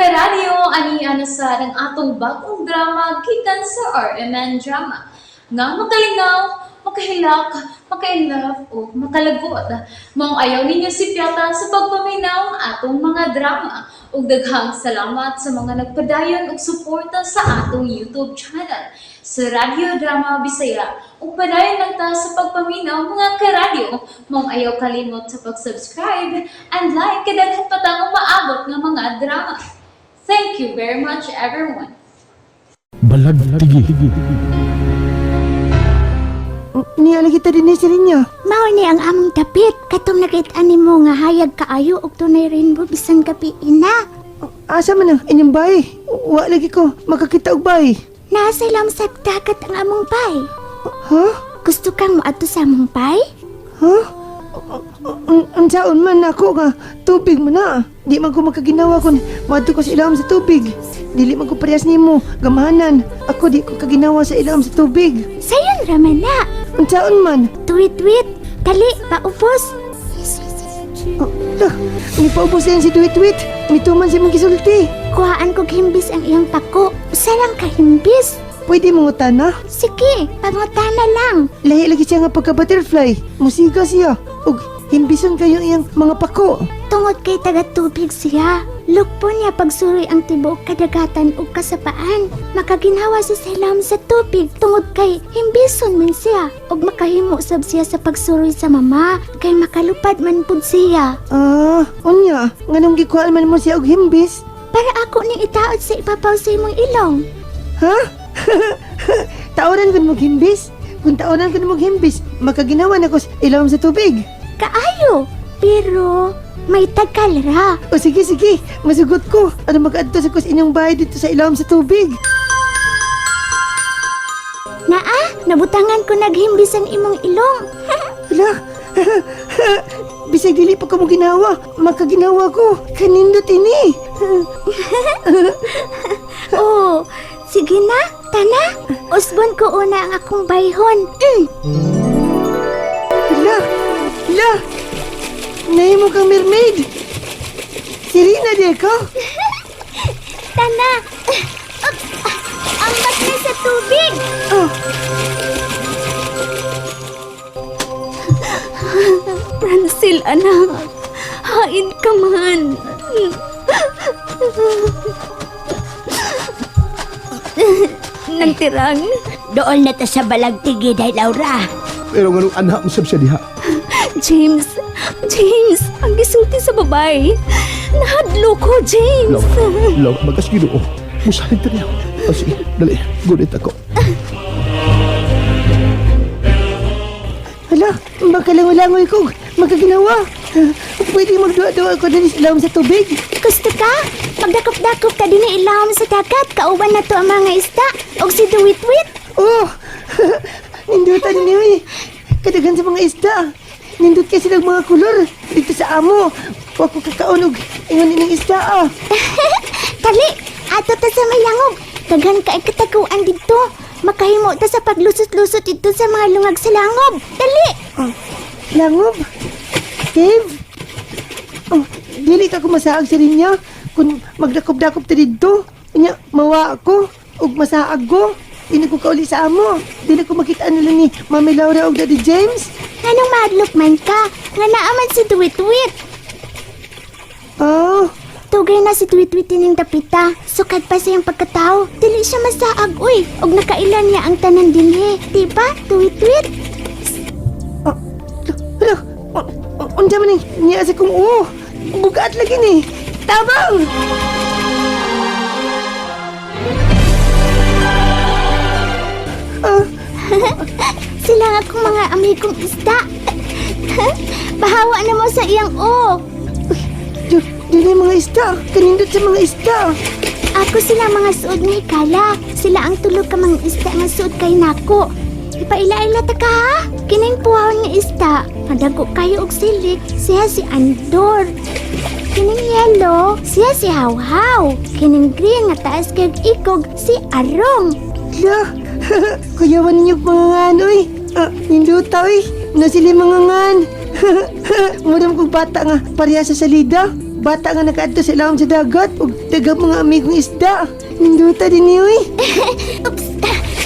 Karadyo, ani na sa ang atong bagong drama gikan sa RMN Drama nga makalingaw, makahilak, maka-inlove o makalagot. Maong ayaw ninyo sipyata sa pagpaminaw ang atong mga drama. Ug daghang salamat sa mga nagpadayon og suporta sa atong YouTube channel sa Radyo Drama Bisaya. Ug padayon lang ta sa pagpaminaw, mga karadyo. Maong ayaw kalimot sa pag-subscribe and like kay daghan pa tang umaabot nga mga drama. Thank you very much, everyone. Balagtigi. Niya lagi ta din si Rinya. Mao ni ang among dapit. Katong nakit-an nimo nga hayag kaayo og tunay rainbow bisan gabi ina. Asa man ang inyong bay? Wa lagi ko makakita og bay. Nasa ilang sa dagat ang among bay. Ha? Gusto kang moadto sa among bay? Ha? Unsaon man ako nga tubig man na. Di man ko makaginawa kun moadto ko sa ilawom sa tubig. Dili man ko parehas nimo, gamahanan. Ako di ko kaginawa sa ilawom sa tubig. Sayon ra man na. Unsaon man? Tuwit-wit. Dali, paubos. Oh, lah, nipaubos yan si Duwit-Wit. Mituman si mong gisulti. Kuhaan kog himbis ang iyang pako. Usa lang ka himbis. Pwede mangutana? Sige, pangutana lang. Lahi lagi siya nga pagka-butterfly. Musiga siya. Ug himbison kayo iyang mga pako. Tungod kay taga-tubig siya. Lukpo niya pagsuroy ang tibuok kadagatan ug kasapaan. Makaginhawa siya sa ilawom sa tubig tungod kay himbison man siya ug makahimo sab siya sa pagsuroy sa mama kay makalupad man pud siya. Ah, unya, nganong gikuhaan man mo siya og himbis? Para ako ning itaod sa ipapaw sa imong ilong. Ha? Taoran kun mo himbis? Kung taoran kun mo himbis, makaginawa na ko sa ilawom sa tubig. Kaayo, pero may tagal ra. O sige, sige, masugot ko. Ano mag-adto sa kus inyong bahay dito sa ilawom sa tubig? Naa, nabutangan ko naghimbis ang imong ilong. Hala, bisag dili pa ko mo ginawa, makaginawa ko. Kanindot ini. Oh, sige na, tana. Usbon ko una ang akong bayhon. Hala, hala, nahimo kang mermaid. Sirina di ko. Tana! Ambak na sa tubig! Oh, Francel, anak. Hain ka man. Nangtirang. Dool na ta sa balagtigi dahil Laura. Pero nganong anak mo sab siya diha. James, James, ang gisulti sa babae. Nahadlo ko, James. Laura, Laura, bagas Ginoo. Musalig ta niya. O sige, dali, gunit ako. Hala, makalangoy-langoy ko. Makaginawa. Pwede magduwa-duwa ko din sa ilawom sa tubig. Gusto ka? Pagdakop-dakop ta din ilawom sa dagat, kauban na to ang mga isda. Og si Duwitwit. Oh, nindutan niyo eh. Kadaghan sa mga isda. Nindot kay silang mga kolor dito sa amo. Wa ko kakaon og ingon ining isda ah. Dali, ato ta sa mayangob. Daghan ka kataguan didto. Makahimo ta sa paglusot-lusot dito sa mga lungag sa langob. Dali! Langob. Cave. Oh, dili ka ko masaag sa linya kung magdakop-dakop ta didto. Unya, mawa ako ug masaag ko. Dili ko kauli sa amo. Dili ko makita nila ni Mami Laura ug Daddy James. Nganong mahadlok man ka? Nga naaman si Duwitwit. Oh, Tugay na si Duwitwit ining dapita. Sukad pa sa iyang pagkatao. Dili siya masaag, uy. Og nakailan niya ang tanan dinhi. Di ba, Duwitwit? Oh, hala, unsa man ni niya sa kong oo. Bugat lagi ni. Tabang! Ah, Sila nga akong mga amigong isda. Bahawa na mo sa iyang o. Dili mga isda. Kanindot sa mga isda. Ako sila mga suod ni Ikala. Sila ang tulo ka mga isda nga suod kay nako. Ipaila-ila ta ka ha? Kining puwahon nga isda. Madago kayo og silik. Siya si Andor. Kining yellow, siya si Hawhaw. Kining green nga taas kay ikog, si Arong. Hala, kuyawan ninyo mga ngan, oy. Ah, nindota, oy. Na sila mga ngan. Mura kong bata nga, pareha sa salida. Bata nga nakaadto sa ilawom sa dagat ug daghang mga amigong isda. Ninduta din ni uy. Oops!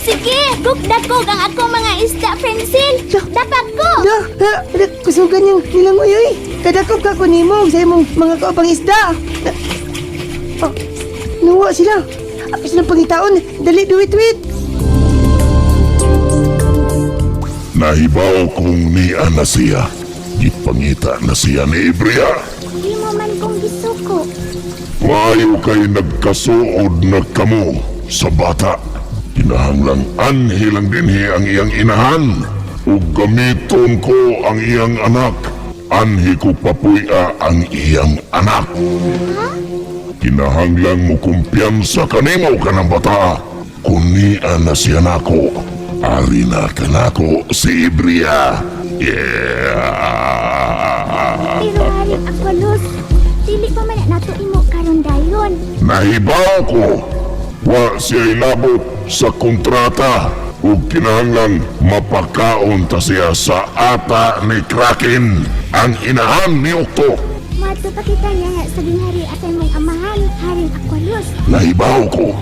Sige, gugdakog ang akong mga isda, Francine. Dapat ko! Da, ha, da, kusugan yung nilang uy uy. Kadakop ka ko nimo sa imong mga kaubang isda. Na, oh, nuwa sila. Ako silang pangitaon. Dali, duwit, duwit. Nahibaw kong niya na siya. Gipangita na siya ni Ibria. Hindi mo man kong gisuko. Maayo kay nagkasuod na kamo sa bata. Kinahanglang anhi lang dinhi ang iyang inahan. Ug gamiton ko ang iyang anak. Anhi ko papuya ang iyang anak. Kinahanglang mo kumpiyansa kanimo kanang bata. Kunia na siya nako. Ari na kanako si Ibria. Yeah! Pero haring Aqualos, dili pa man na nato imo karon dayon. Nahibaw ko. Wa siya ilabot sa kontrata ug kinahanglan mapakaon ta siya sa ata ni Kraken, ang inahan ni Okto. Mato pa kita niya nga sa ginghari at imong amahan, haring Aqualos. Nahibaw ko.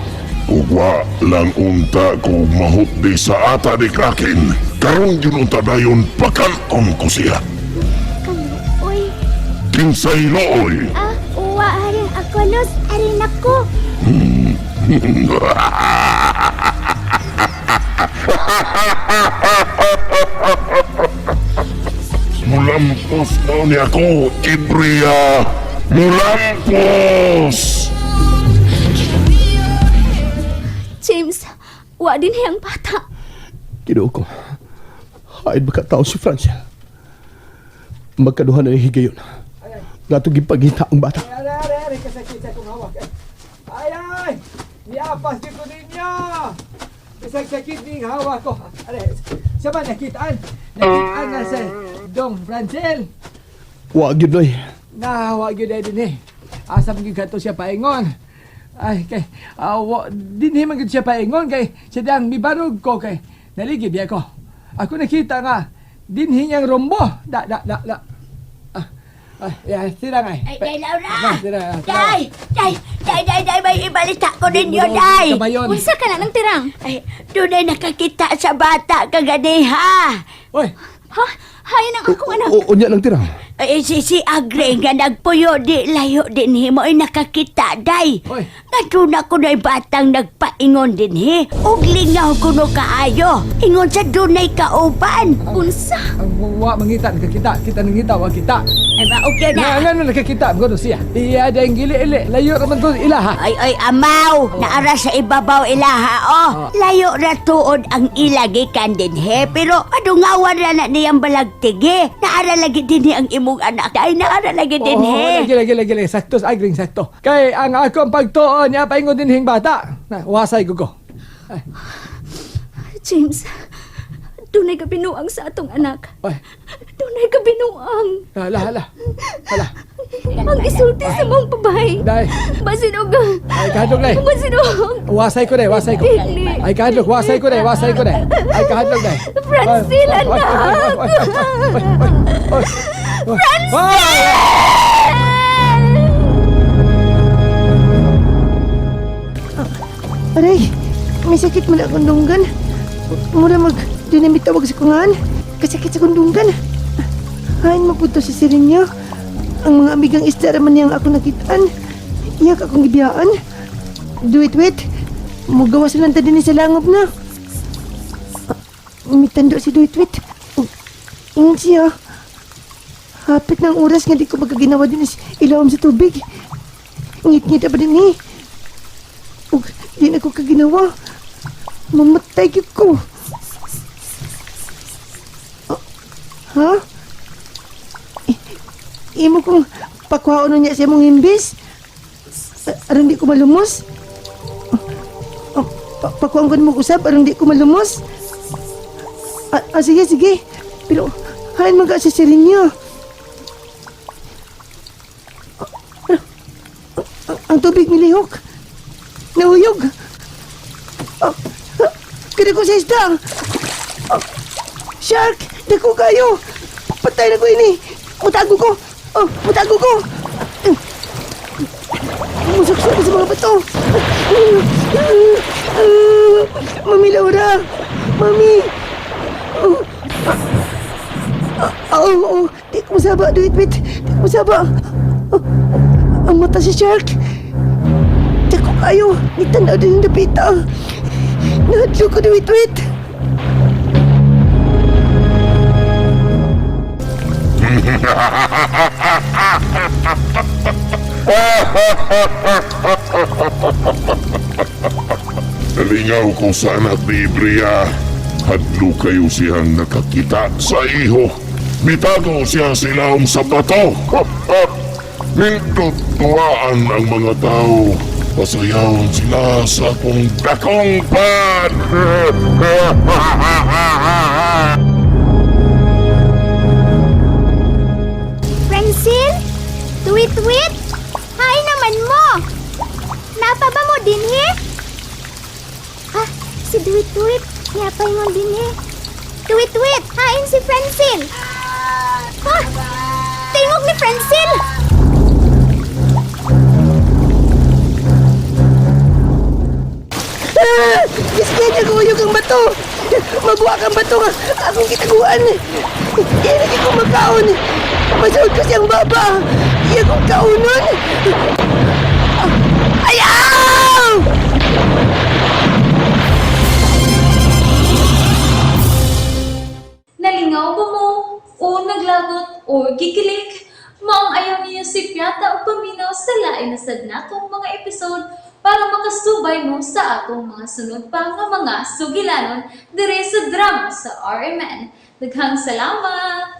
Ug wa lang unta ko mahupdi sa ata ni Kraken. Karon gyud unta dayon pakaon ko siya. Kaluoy. Kinsay looy. Ah, uwa haring Aqualos, ari nako. Mulampos daw niya ako, Ibria! Mulampos! James, wa din ang bata. Ginoo ko. Hain makatao si Francel. Magkaduha na yung higayon. Gatong gipagita ang bata. Ay, ay, ay, kasakit sa akong hawak. Ay, ay! Niapas dito ninyo! Kasakit ning hawak ko. Are, sa ba nakitaan? Nakitaan na sa Dong Francel. Wa gyud noy. Nahawa gyud ay din eh. Asa man gyud kadto siya paingon. Ay, kay, awa, dinhi man gyud siya paingon kay siya dang mibarog ko kay naligid biya ko. Ako nakita nga dinhi niyang rombo. Da, da, da, da. Ah, ah, ya, sila nga. Ay, Day Laura! Ah, sila, ah, sila. Day! Day! Day, day, day! May ibalita ko ninyo, Day! Kabayon. Unsa ka na ng tirang? Ay, dunay nakakita sa bata kagabi, ha? Oy, Ha? Hain ang akong anak. O, unya lang tira. Ay, si Agre nga nagpuyo di layo din hi mo ay nakakita, day. Oy. Nga doon ako na'y batang nagpaingon din hi. Ug lingaw kuno kaayo. Ingon sa dunay kauban. Unsa? Ang wa mangita nakakita, kita nangita wa kita. Ay, ba, okay Nga na. nga no nakakita mo siya. Iya dang gili ili layo ra man to ilaha. Ay, ay, amaw! Naara sa ibabaw ilaha, oh. Layo ra tuod ang ilagikan din, he. Pero padungawan ra na niyang balagtigi. Naara lagi din ni ang imong anak. Ay, naara lagi din, Oo, he. lagi lagi lagi lagi sakto sa agring sakto. Kay ang akong pagtuon niya paingon din hing bata. Na wasay ko ko. James, dunay ka binuang sa atong anak. Oy, Dunay ka binuang. hala hala. Hala. Ang isulti sa mong babae. Day. Basin og... Ay kahadlok day. Basin og... Wasay ko day, wasay ko. Dili. Ay kahadlok, wasay ko day, wasay ko day. Ay kahadlok day. Francine, Oy, oy, oy, anak! oy, oy, oy, oy, oy, oy. Oy! Aray, may sakit man akong dunggan. Mura mag dinamit tawag sa kungan. Kasakit sa kundunggan. Hain mapunto sa sirinyo. Ang mga amigang isda raman niyang ako nakitaan. Iyak akong gibiyaan. Do it, wait. Mugawas lang ta din sa langob na. Mitando si Do it, wait. Ingon siya. Hapit ng oras nga di ko magkaginawa din is ilawom sa tubig. Ngit-ngit ba din eh. Ug di na ko kaginawa. Mamatay gyud ko. Ah, ha? Imo kong pakuhaon niya sa imong imbis? Aron di ko malumos? Ah, pakuhaan ko nimo usab aron di ko malumos? Ah, sige, sige. Pero hain man ka sa sirinyo. Ang tubig milihok. Nahuyog. Ah, ah, Kaya ko sa isda. Ah, shark! Dako kayo! Patay na ko ini! Mutago ko! Oh, mutago ko! sa mga bato. Mami Laura! Mami! Oh, oh, oh, di ko masaba, duit, wait. Di ko masaba. Oh, ang mata si Shark. Di ko kayo. Nitanaw din ang dapita. Nahadlo ko, duit, wait. Nalingaw ko sa anak ni Ibria. Hadlo kayo siyang nakakita sa iho. Mitago siya silahong sa bato. Nindot tuwaan ang mga tao. Pasayawon sila sa akong dakong pan. Francine? Tuwit-tuwit? Hay naman mo! Napa ba mo din he? Ah, si Duwit-tuwit. Niyapaingon din he. Tuwit-tuwit, hain si Francine! Ah! Tingog ni Francine! Ah! Gisgan niya kuyog ang bato. Mabuha ang bato nga. Akong kitaguan. Iya lagi ko makaon. Masuod ko siyang baba. Iya kong kaunon. Ayaw! Nalingaw ba mo? O naglagot o gikilig? Maong ayaw niyo si Piata o paminaw sa lain na sad natong mga episode para makasubay mo sa atong mga sunod pa nga mga sugilanon dire sa drama sa RMN. Daghang salamat!